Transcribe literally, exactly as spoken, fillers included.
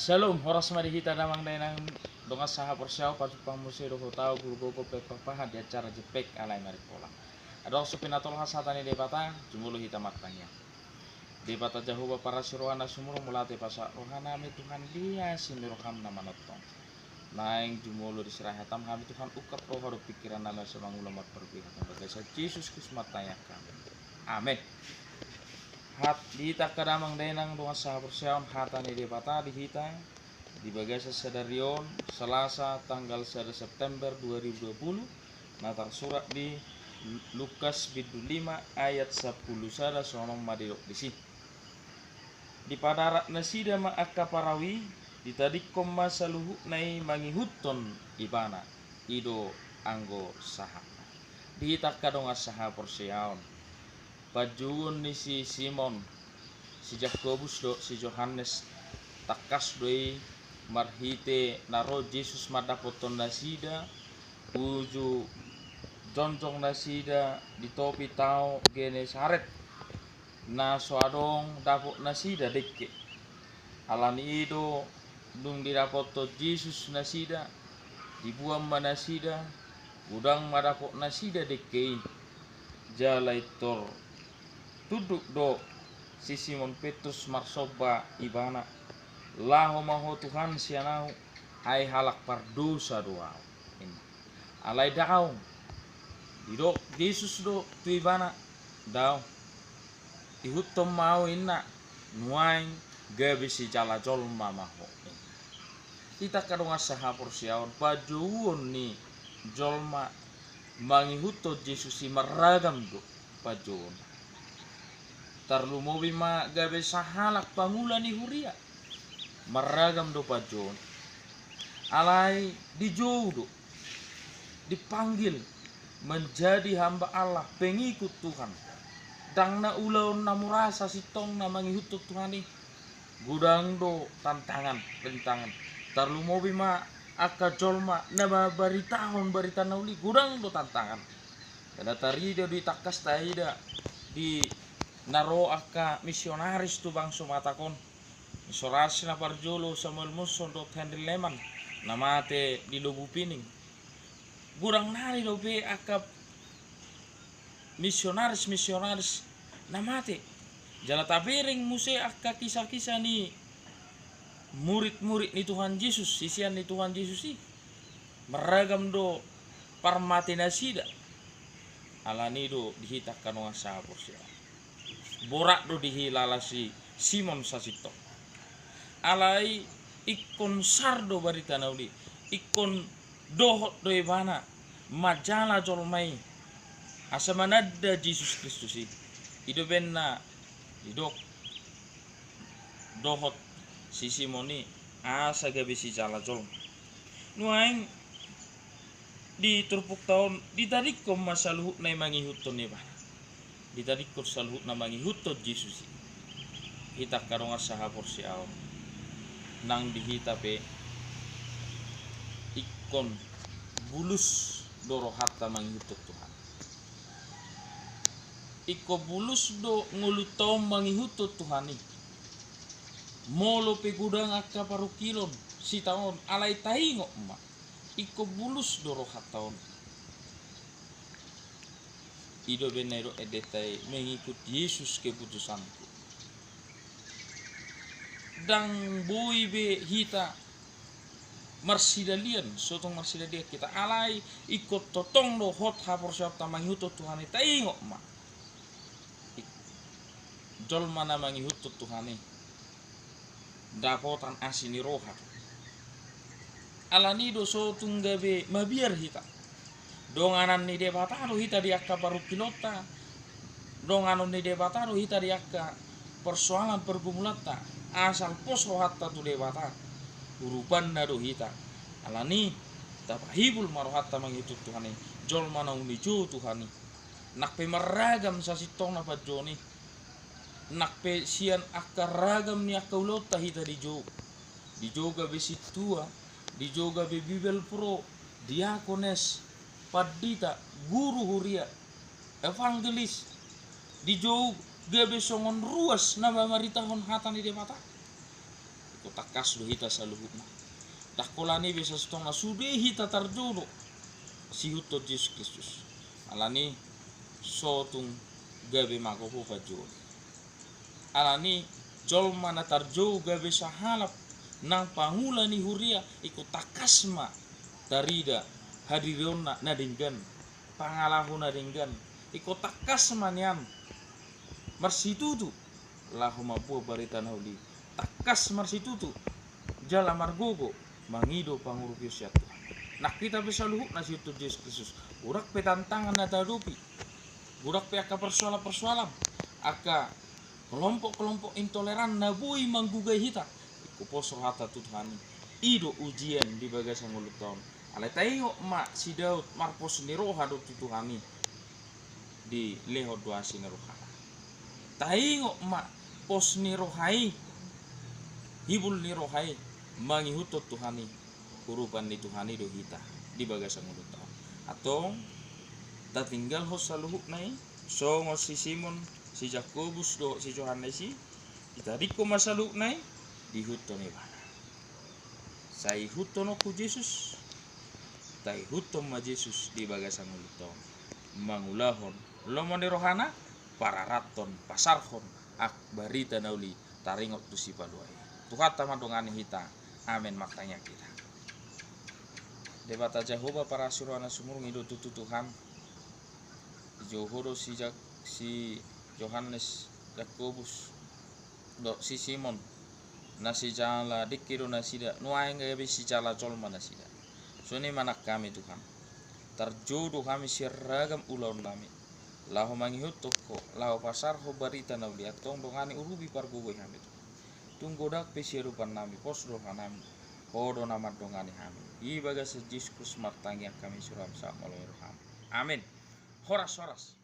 Shalom, horas ma di hita damang dainang dongan sahaporseaon. Pajumpang muse dohot au Guru Gogo Pek Papahan di acara Jempek Alai Marimpola. Adong so pinatolhas hata ni Debata, jumolo hita martangiang. Debata Jahowa parasi roha na sumurung, mauliate pasahat rohanami Tuhan di asi ni roham na manongtong. Naeng jumolo diserahi hatam hami Tuhan, ungkap roha dohot pingkirannami asa mangula marparbue hatam, bagasan Jesus Kristus martangiang hami. Amen. Hat di hita angka damang dainang dongan sahaporseaon, hata ni Debata di hita di bagasan sadari on, Salasa tanggal sada September dua ribu dua puluh, na tarsurat di Lukas bindu lima ayat sampulu sada, songon on ma didok disi. Dipadarat nasida ma angka parau i, ditadingkon ma saluhutna i mangihuthon ibana, i do anggo sahatna. Di hita angka dongan sahaporseaon, panjouon ni si Simon, si Jakobus dohot si Johannes, tangkas do i marhite na ro Jesus mandapothon nasida, uju jongjong nasida di topi tao Genesaret, na so adong dapot nasida dengke. Alani i do, dung didapothon Jesus nasida, diboan ma nasida, godang ma dapot nasida dengke i. Jala intor tunduk do si Simon Petrus marsomba ibana, "Laho ma ho Tuhan sian ahu, ai halak pardosa do ahu," ninna. Alai daong, didok Jesus do tu ibana, "Daong, ihuthon ma ahu," ninna, "nuaeng gabe sijala jolma ma ho," ninna. Di hita angka dongan sahaporseaon, panjouon ni jolma mangihuthon Jesus i marragam do panjouon. Tarlumobi ma gabe sahalak pangula ni huria, marragam do panjouon. Alai dijou do, dipanggil menjadi hamba Allah, pengikut Tuhan. Ndang na ulaon na mura sasintongna mangihuthon Tuhan i. Godang do tantangan, rintangan. Tarlumobi ma angka jolma na mambaritahon barita na uli, godang do tantangan. Jala tarida do i, tangkas taida di na ro angka misionaris tu bangso Batak on. Misionaris na parjolo Samuel Monson dohot Henry Lehman, na mate di Lobu Pining. Godang nari dope angka misionaris-misionaris na mate. Jala tabereng muse angka kisah-kisah ni murid-murid ni Tuhan Jesus, sisean ni Tuhan Jesus i. Marragam do parmate nasida. Alani do di hita angka dongan sahaporseaon, borat do dihilala si Simon sasintongna. Alai ingkon sar do barita na uli, ingkon dohot do ibana manjala jolma i asa mananda Jesus Kristus i. I do umbahen na didok dohot si Simon i asa gabe sijala jolma. Nuaeng di turpukta on, ditadingkon ma saluhutna i mangihuthon ibana. Ditadingkon saluhutna mangihuthon Jesus i. Hita angka dongan sahaporseaon, nang di hita pe ingkon bulus do rohanta mangihuthon Tuhan. Ingkon bulus do ngolunta on mangihuthon Tuhan i. Molo pe godang angka parungkilon sitaonon, alai taingot ma, ingkon bulus do rohanta on. I do umbahen na didok endenta i, "Mengikut Yesus keputusanku." Ndang boi be hita marsidalian, so tung marsidalian hita, alai ingkon tongtong do hot haporseaonta mangihuthon Tuhan i. Taingot ma, jolma na mangihuthon Tuhan i dapotan asi ni roha. Alani do so tung gabe mabiar hita. Donganan ni Debata do hita di angka parungkilonta. Donganon ni Debata do hita di angka persoalan pergumulanta. Asal pos rohanta tu Debata, urupanna do hita. Alani, tapahibul ma rohanta mangihuthon Tuhan i. Jolma naung dijou Tuhan i, nang pe marragam sasintongna panjouon i, nang pe sian angka ragam ni angka ulaonta hita dijou. Dijou gabe sintua, dijou gabe bibelvrouw, diakones, pandita, guru huria, evangelis, dijou gabe songon ruas na mamaritahon hata ni Debata. Tangkas do hita saluhutna. Ndang holan i be sasintongna, sude hita tarjou do siihuthon Jesus Kristus. Alani so tung gabe magogo panjouon. Alani jolma na tarjou gabe sahalak nang pangula ni huria, ingkon tangkas ma tarida hadirionna na denggan, pangalaho na denggan. Ingkon tangkas ma nian marsitutu laho mamboan barita na uli, tangkas marsitutu jala margogo mangido pangurupion sian Tuhan. Nang hita pe saluhutna siihuthon Jesus Kristus, godang pe tantangan na tahadopi, godang pe angka parsoalan-parsoalan, angka kelompok-kelompok intoleran na boi manggugai hita, ingkon pos rohanta tu Tuhan i. I do ujian di bagasan ngolunta on. Alai taingot ma si Daud, marpos ni roha do tu Tuhan i, dilehon do asi ni rohana. Taingot ma pos ni roha i, hibul ni roha i, mangihuthon Tuhan i, urupan ni Tuhan i do hita di bagasan ngolunta on. Antong tatinggalhon saluhutna i, songon si Simon, si Jakobus dohot si Johannes i, ditadingkon ma saluhutna i, diihuthon ibana. Sai ihuthon ho Jesus, taihuthon ma Jesus di bagasan ngolunta on, mangulahon lomo ni rohana, pararathon, pasarhon angka barita na uli taringot tu Sipalua i. Tuhanta mandongani hita. Amen. Martangiang hita. Debata Jahowa parasi roha na sumurung i do tutu Tuhan, dijou ho do si Jak-, si Johannes, Jakobus dohot si Simon, na sijala dengke do nasida, nuaeng gabe sijala jolma nasida. Songon i ma nang hami Tuhan, tarjou do hami sian ragam ulaonnami laho mangihuthon Ho, laho pasarhon barita na uli. Antong dongani, urupi, pargogoi hami Tuhan. Tung godang pe siadopannami, pos do rohanami, Ho do na mandongani hami. Di bagasan Jesus Kristus martangiang hami, sura ma sangap molo roham. Amen. Horas, horas.